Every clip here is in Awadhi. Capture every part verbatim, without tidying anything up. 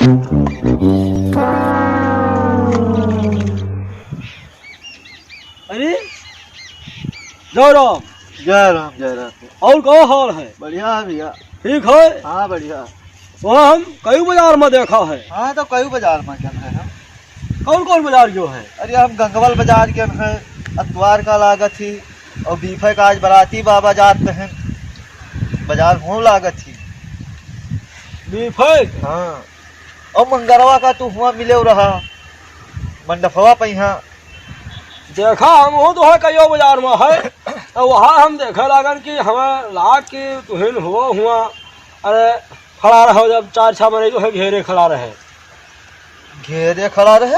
अरे, जय राम। जय राम, जय राम। और का हाल है? बढ़िया है भैया। ठीक है? हाँ, बढ़िया। वहाँ हम कई बाजार में देखा है। हाँ, तो कई बाजार में गए हैं हम। कौन कौन बाजार गयो है? अरे, हम गंगवल बाजार गए हैं, अतवार का लागत ही, और बीफे का आज बराती बाबा जात हैं, बाजार हो लागत ही। बीफे? हाँ। और मंगरवा का तू हुआ मिले रहा, मंडफवा पे यहाँ। देखा, हम हो तो है कहियो बाजार में है, तो वहाँ हम देखे लागन कि हमें लाग के तुहिन हुआ हुआ, अरे, खड़ा रहो, जब चार छह मने जो है घेरे खड़ा रहे। घेरे खड़ा रहे?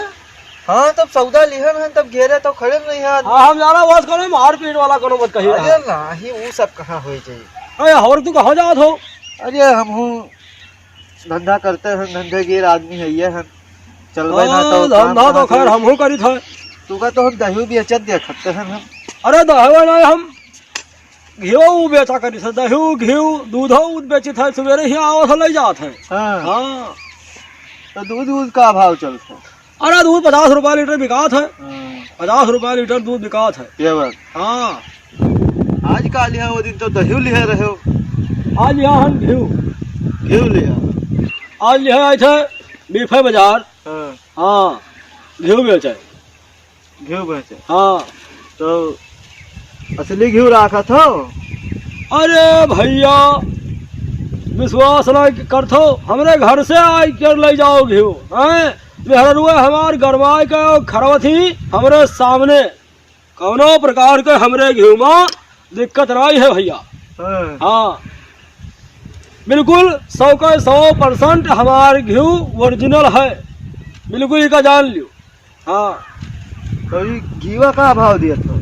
हाँ, तब सौदा लिहन है, तब घेरे तो खड़े नहीं है आदमी। हाँ, हम जाना बस कोनो मारपीट वाला कोनो मत कही अरे रहा। नहीं, वो सब कहाँ हो जाए। अरे, और तू कहाँ जात हो? अरे, हम हूँ धंधा करते हैं, धंधेगीर आदमी है ये हम। चलबे ना हाँ, तो काम धंधा तो कहाँ खैर से? हमहू करी था। तू का तो हम दही बेचत देखते हैं हम। अरे, दही ना हम घियो उ बेचा करी से, दही, घियो, दूधो उ बेचित है, सवेरे ही आवत है, ले जात है। हाँ। हाँ। तो दूध, दूध का भाव चलत है? अरे, दूध पचास रुपया लीटर बिकात है। हाँ। पचास रुपया लीटर दूध बिकात है। ये बात। हाँ। आज का लिहा, वो दिन तो दही लिहा रहे हो। आज यहाँ हम घियो। घियो लिहा। आज लिहा आए थे बीफे बाजार। हाँ। हाँ, घियो बेचे। घिउ बेचे। हाँ। तो असली घिउ राखत हो? अरे भइया, विश्वास ना करत हो, हमरे घर से आइ के लइ जाओ घिउ, हैं? मेहररुआ हमार गरमाइ के खरवत ही हमरे सामने, कउनो प्रकार के हमरे घिउ मा दिक्कत नाहीं है भइया। हाँ। हाँ, बिल्कुल सौ का सौ percent हमार घिउ original है, बिल्कुल इका जान लियो। हाँ। तो ई घीवा का भाव दियत हो?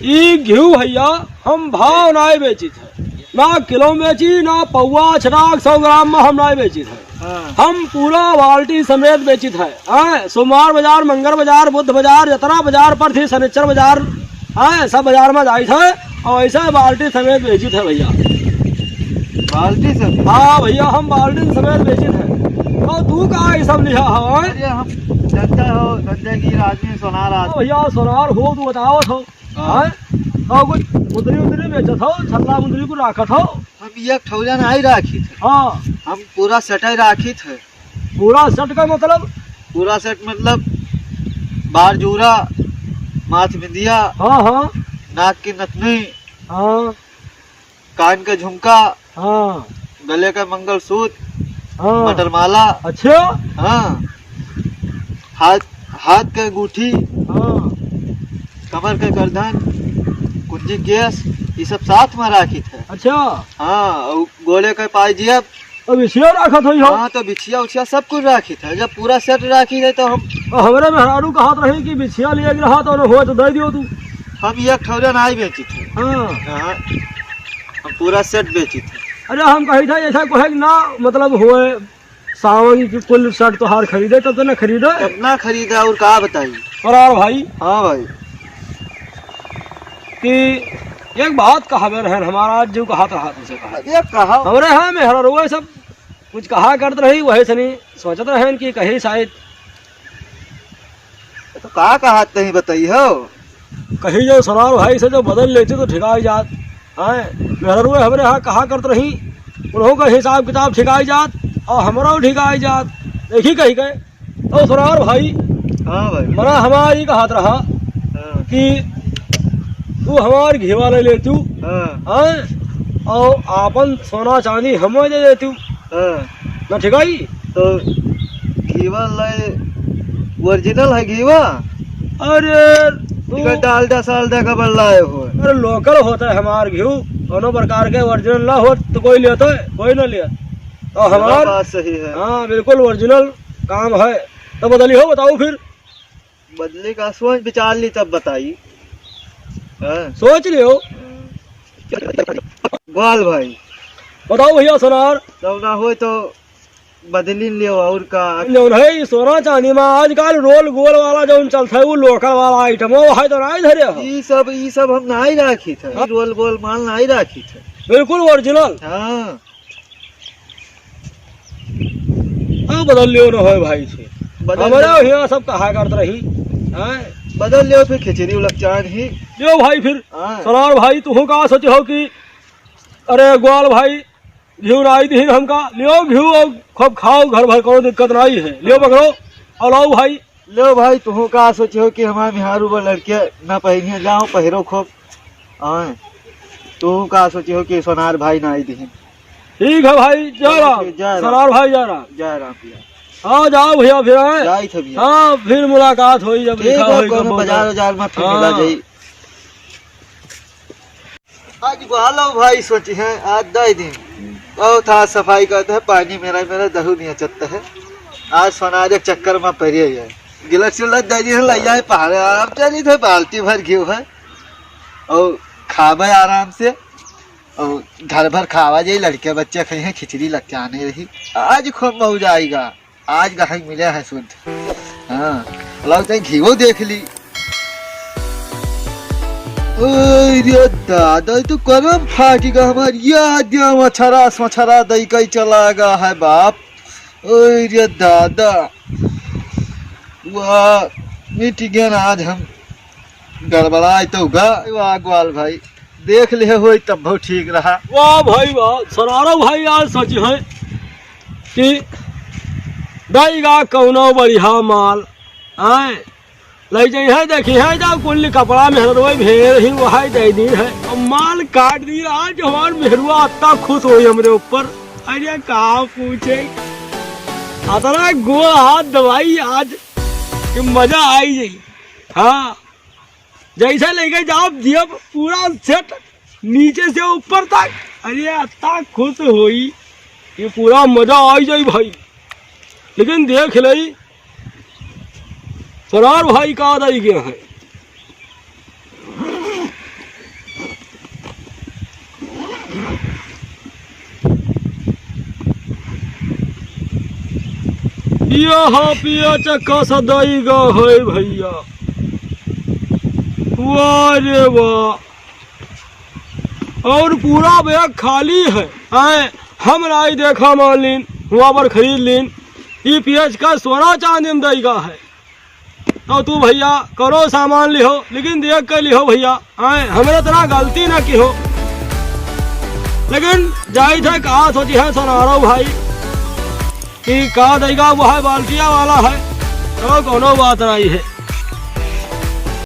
ई घीव भइया हम भाव नाहीं बेचित है, ना किलो में बेची, ना पौवा छटाक सौ ग्राम में हम नाहीं बेचित है। हाँ। हम पूरा बाल्टी समेत बेचित है। हाँ, सोमवार बाजार, मंगर बाजार, बुध बाजार, जतना बाजार पर थी, शनिचर बाजार, हाँ, सब बाजार में जाइत है और ऐसे बाल्टी समेत बेचित है भइया। बाल्टी समेत? हाँ भइया, हम बाल्टी समेत बेचित है। और तू का ई सब लिहा हो, हाँ? अरे हम धंधा हो, धंधेगीर आदमी, सोनार आदमी। हाँ भइया, सोनार हो, तू बतावत हो। हाँ। हाँ? और कुछ मुंदरी उंदरी बेचत हो, छल्ला मुंदरी को राखत हो? हम एक ठौरा नाहीं राखित है। हाँ। हम पूरा set ही राखित है। पूरा set का मतलब? पूरा set मतलब बार जूरा, माथ बिंदिया, हाँ, हाँ। नाक की नथनी, हाँ। कान का झुमका, हाँ। गले का मंगलसूत्र, हाँ। मटरमाला। अच्छा। हाँ। हाथ, हाथ का अंगूठी, हाँ। कमर का करधन, कुंजी केस, ई सब साथ में राखित है। अच्छा। हाँ, और गोड़े के पायजेब। तो बिछिया राखत होई हो? हाँ, तो बिछिया उछिया सब कुछ राखित है। जब पूरा set राखित है तो हम और हमरे मेहरारू कहत रही कि बिछिया लिए के रहा तो न होए तो दे दियो तू। हम एक ठौरा नाहीं बेचित है। हाँ। हाँ, हम पूरा set बेचित है। अरे हम कही था ऐसा कोई ना, मतलब होए सावन की कुल set तोहार खरीदे तब तो ना खरीदे। तब ना खरीदा और का बताई। और यार भाई। हाँ भाई। कि एक बात कहावे रहन हमारा, आज जो कहा था हाथ से कहा। अरे कहा। हमरे हाँ मेहररुआ सब कुछ कहा करत रही, वही सनी सोचत रहन कि कहीं शायद। तो का कहा तही बताई हो? कहीं जो सोनार भाई से जो बदल लेती तो ठिकाई जात। हैं, मेहररुआ हमरे हाँ कहा करत रही, उन्हों का हिसाब किताब ठिकाई जात और हमरो ठिकाई जात। देखी कही गए। तो सोनार भाई, हाँ भाई। मना हमारी कहत रहा हाँ। कि तू हमार घीवा ले लेतू, हाँ। हाँ, और आपन सोना चांदी हमें दे देतू। हाँ। ना ठिकाई? तो घीवा ले, original है घीवा? अरे, तू इधर डालडा सालडा का बल्ला है हो। अरे, local होता है हमार घीव, कौनो प्रकार के original ना हो तो कोई लेता है, कोई ना ले। तो हमार बात सही है। हाँ, बिल्कुल original काम है। तो बदली हो, बताओ फिर। बदली का सोच विचार ली तब बताई। हाँ। सोच लियो। ग्वाल भाई। बताओ भइया सोनार। तब ना होय तो बदली लियो और का। जौन है ई सोना चांदी मा आजकल रोल गोल वाला जौन चलत है, वो local वाला item, वो है तो नाहीं धरे हो। ई सब, ई सब हम नाहीं राखित है। हाँ। ई रोल गोल माल नाहीं राखित है। बिल्कुल original। हाँ। हाँ, बदल लियो न होए भाई से। बदल हमारे लियो। हियाँ सब कहा करत रही। हाँ। बदल लियो फिर खिचड़ी उलग चान ही। लियो भाई फिर। हाँ। सोनार भाई, तुहूँ का सोचे हो कि अरे ग्वाल भाई, घिउ नाई दिहिन हमका, लियो घिउ और खूब खाओ, घर भर करो, दिक्कत नाई है। लियो पकड़ो और लाओ भाई। लो भाई, तुहूँ का सोचे हो कि हमार मेहरारू बा लड़के ना पहिरिहे, जाओ पहिरो खूब। हाँ, तुहूँ का सोचे हो कि सोनार भाई नाई दिहिन। ठीक है भाई, जय राम। जय राम। सोनार भाई, जय राम। जय राम भैया। हाँ, जाओ भैया, फिर आए। जाई थे भैया। हाँ, फिर मुलाकात होई, जब ठीक लिखा है, होई, कोनो कब बाजार होगा। उजार में फिर मिला हाँ। जाई। आज ग्वालो भाई सोची है, आज दई दिन बहुत हाथ सफाई करते हैं, पानी मेरा, मेरा दहू नहीं अचत है। आज सोनारे के चक्कर में पड़े है। गिलास चिल्ला दई दिन लैया है पहाड़े, आप चली थे बाल्टी भर घिउ है और खाबे आराम से और घर भर खावा जाई, लड़के बच्चे खाई हैं, खिचड़ी लग के आने रही। आज खूब मौज आएगा। आज गहई मिले है शुद्ध। हाँ, लाओ तनी घीवो देख ली। ओए रे दादा, ई तो करम फाटी गा हमार, या दिया मछरा, मछरा दई कई चला गा है बाप। ओए रे दादा, वाह, मिट गया ना आज हम। गड़बड़ाए तो गा। वाह ग्वाल भाई, देख लिहे होई तब बहुत ठीक रहा। वाह भाई वाह, सोनारो भाई आज सच है कि दई गा कौनो बढ़िया माल। आए, लई जाई है, देखी है, जाओ कुल कपड़ा में हरदोई भेड़ ही वहाई दे दी है। अब माल काट दी, आज हमार मेहरुआ अत्ता खुश होई हमरे ऊपर। अरे का पूछे, अतना गोड़ हाथ दबाई आज कि मजा आई जाई। हाँ। जैसे लेके जाओ जियब पूरा सेट नीचे से ऊपर तक। अरे अत्ता खुश होई, ये पूरा मजा आई जाई भाई। लेकिन देख लई, फरार भाई का दई गया है। यह पिया चक्का सा दई गा है भैया। वाह रे वाह। और पूरा बैग खाली है। आए, हम नाई देखा मान लीन, हुआ पर खरीद लीन। ई पियज का सोना चांदी में दई गा है। तो तू भैया करो सामान लिहो, लेकिन देख के लिहो भैया। आए, हमरे तरह गलती ना किहो। लेकिन जाई थे का सोची है सोनारो भाई कि का दई गा, वो है बाल्टिया वाला है, तो कोनो बात नाई है।